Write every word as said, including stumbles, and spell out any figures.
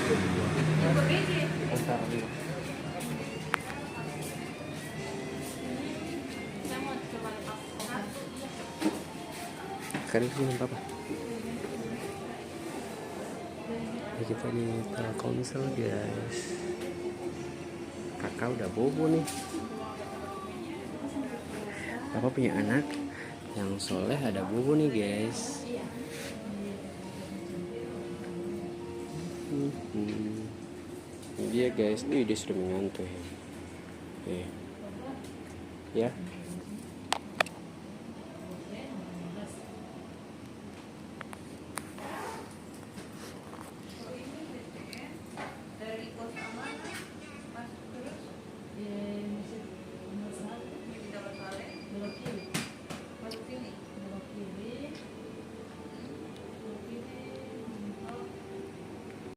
Kali ini papa. Ini kita di Telkomsel, guys. Kakak udah bobo nih. Papa punya anak yang soleh ada bobo nih, guys. Hmm. Ini dia, guys. Wih, dia sudah mengantuk ya. Eh. Ya.